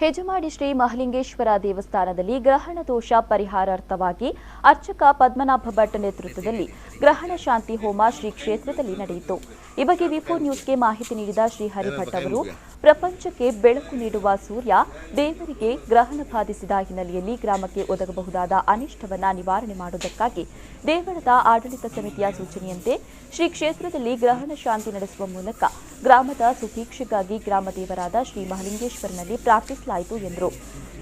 ಹೆಜಮಾಡಿ ಶ್ರೀ ಮಹಲಿಂಗೇಶ್ವರ ದೇವಸ್ಥಾನದಲ್ಲಿ ಗ್ರಹಣ ದೋಷ ಪರಿಹಾರಾರ್ಥವಾಗಿ ಅರ್ಚಕ ಪದ್ಮನಾಭ ಭಟ್ ನೇತೃತ್ವದಲ್ಲಿ ಗ್ರಹಣ ಶಾಂತಿ ಹೋಮ ಶ್ರೀ ಕ್ಷೇತ್ರದಲ್ಲಿ ನಡೆಯಿತು. ಈ ಬಗ್ಗೆ ವಿಫೋರ್ ನ್ಯೂಸ್ಗೆ ಮಾಹಿತಿ ನೀಡಿದ ಶ್ರೀ ಹರಿಭಟ್ ಅವರು, ಪ್ರಪಂಚಕ್ಕೆ ಬೆಳಕು ನೀಡುವ ಸೂರ್ಯ ದೇವರಿಗೆ ಗ್ರಹಣ ಬಾಧಿಸಿದ ಹಿನ್ನೆಲೆಯಲ್ಲಿ ಗ್ರಾಮಕ್ಕೆ ಒದಗಬಹುದಾದ ಅನಿಷ್ಟವನ್ನ ನಿವಾರಣೆ ಮಾಡುವುದಕ್ಕಾಗಿ ದೇವಳದ ಆಡಳಿತ ಸಮಿತಿಯ ಸೂಚನೆಯಂತೆ ಶ್ರೀ ಕ್ಷೇತ್ರದಲ್ಲಿ ಗ್ರಹಣ ಶಾಂತಿ ನಡೆಸುವ ಮೂಲಕ ಗ್ರಾಮದ ಸುಭೀಕ್ಷೆಗಾಗಿ ಗ್ರಾಮ ದೇವರಾದ ಶ್ರೀ ಮಹಲಿಂಗೇಶ್ವರನಲ್ಲಿ ಪ್ರಾರ್ಥಿಸಲಾಯಿತು ಎಂದರು.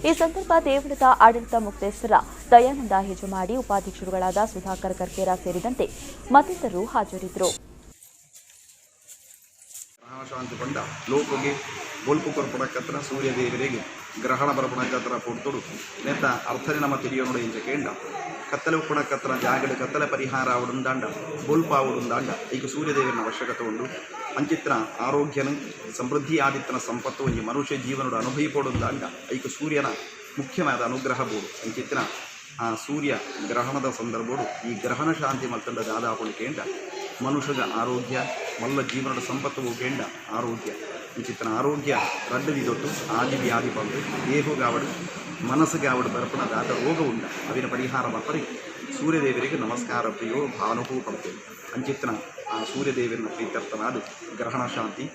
ಈ ಸಂದರ್ಭ ದೇವಳದ ಆಡಳಿತ ಮುಕ್ತೇಸರ ದಯಾನಂದ ಹೆಜಮಾಡಿ, ಉಪಾಧ್ಯಕ್ಷರುಗಳಾದ ಸುಧಾಕರ್ ಕರ್ಕೇರ ಸೇರಿದಂತೆ ಮತ್ತಿತರರು ಹಾಜರಿದ್ದರು. ಗ್ರಹಣ ಶಾಂತಿ ಪಂಡ ಲೋಕಗೆ ಬೊಲ್ಪು ಕೊರ್ಪುಣಕತ್ರ ಸೂರ್ಯದೇವರಿಗೆ ಗ್ರಹಣ ಬರಪುಣಕತ್ರ ಪೊರ್ತುಡು ನೆತ್ತ ಅರ್ಥನೆ ನಮ್ಮ ತಿಳಿಯೋನುಡು ಇಂಚ ಕೇಂಡ. ಕತ್ತಲೆ ಉಪ್ಪುಣಕತ್ರ ಜಾಗಡು ಕತ್ತಲೆ ಪರಿಹಾರ ಆವಡುಂದಾಂಡ, ಬೊಲ್ಪ ಆವಡುಂದಾಂಡ ಈಗ ಸೂರ್ಯದೇವರನ ಅವಶ್ಯಕತೆ ಉಂಡು. ಅಂಚಿತ್ರ ಆರೋಗ್ಯನು ಸಮೃದ್ಧಿ ಆದಿತ್ತನ ಸಂಪತ್ತು ಒಂಜಿ ಮನುಷ್ಯ ಜೀವನಡು ಅನುಭವಿಪೋಡುಂದಾಂಡ ಐಕ ಸೂರ್ಯನ ಮುಖ್ಯವಾದ ಅನುಗ್ರಹ ಬೋಡು. ಅಂಚಿತ್ರ ಆ ಸೂರ್ಯ ಗ್ರಹಣದ ಸಂದರ್ಭಡು ಈ ಗ್ರಹಣ ಶಾಂತಿ ಮಲ್ತಂಡ ದಾದಾಪುಂಡು ಕೇಂಡ. ಮನುಷ್ಯದ ಆರೋಗ್ಯ ಮಲ್ಲ ಜೀವನದ ಸಂಪತ್ತು ಕೇಂಡ ಆರೋಗ್ಯ. ಇಂಚಿತ್ತಿನ ಆರೋಗ್ಯ ರಡ್ಡ್ ವಿಧೊಟ್ಟು ಆದಿ ವ್ಯಾಧಿ ಪಂದು ದೇಹಗಾವಡು ಮನಸ್ಸುಗಾವಡು ಬರ್ಪಣ ದಾದ ರೋಗ ಉಂಡ ಅವಿನ ಪರಿಹಾರ ಮಲ್ಪರೆ ಸೂರ್ಯದೇವರಿಗೆ ನಮಸ್ಕಾರ ಪ್ರಿಯೋ ಭಾನುಹೂ ಪಡ್ತೇವೆ. ಅಂಚಿತ್ತಿನ ಆ ಸೂರ್ಯದೇವರನ ಪ್ರೀತ್ಯರ್ಥವಾದ ಗ್ರಹಣ ಶಾಂತಿ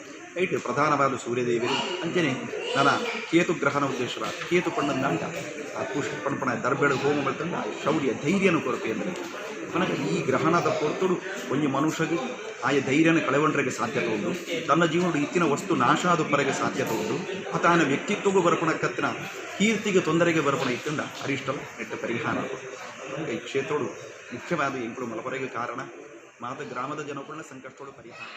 ಐಟ್ ಪ್ರಧಾನವಾದ ಸೂರ್ಯದೇವರು. ಅಂಚನೆ ನನ ಕೇತು ಗ್ರಹಣ ಉದ್ದೇಶವಾದ ಕೇತು ಪಂಡಂದಾಂಡ ಆ ಪುಷ್ ಪಣಪಣ ದರ್ಬೆಡು ಹೋಮ ಮಲ್ತಂಡ ಆ ಶೌರ್ಯ ಧೈರ್ಯನು ಕೊರಪೆ ಅಂದರೆ ಕನಕ ಈ ಗ್ರಹಣದ ಪೊರ್ತುಡು ಒಂಜಿ ಮನುಷ್ಯಗೆ ಆಯ ಧೈರ್ಯನ ಕಳೆವೊಂಡ್ರೆಗೆ ಸಾಧ್ಯತೆ ಉಂಡು. ತನ್ನ ಜೀವನಡು ಇತ್ತಿನ ವಸ್ತು ನಾಶ ಆದುಪ್ಪರೆಗೆ ಸಾಧ್ಯತೆ ಉಂಡು. ಆತನ ವ್ಯಕ್ತಿತ್ವಗೂ ಬರ್ಪಣ ಕತ್ತಿನ ಕೀರ್ತಿಗೆ ತೊಂದರೆಗೆ ಬರ್ಪಣ ಇತ್ತಂಡ ಅರಿಷ್ಟಲ್ ನೆಟ್ಟ ಪರಿಹಾರ. ಈ ಕ್ಷೇತ್ರಡು ಮುಖ್ಯವಾದ ಎಂಕುಲು ಮಲಪರೆಗೆ ಕಾರಣ ಮಾತ ಗ್ರಾಮದ ಜನಕುಲ್ನ ಸಂಕಷ್ಟಗಳು ಪರಿಹಾರ.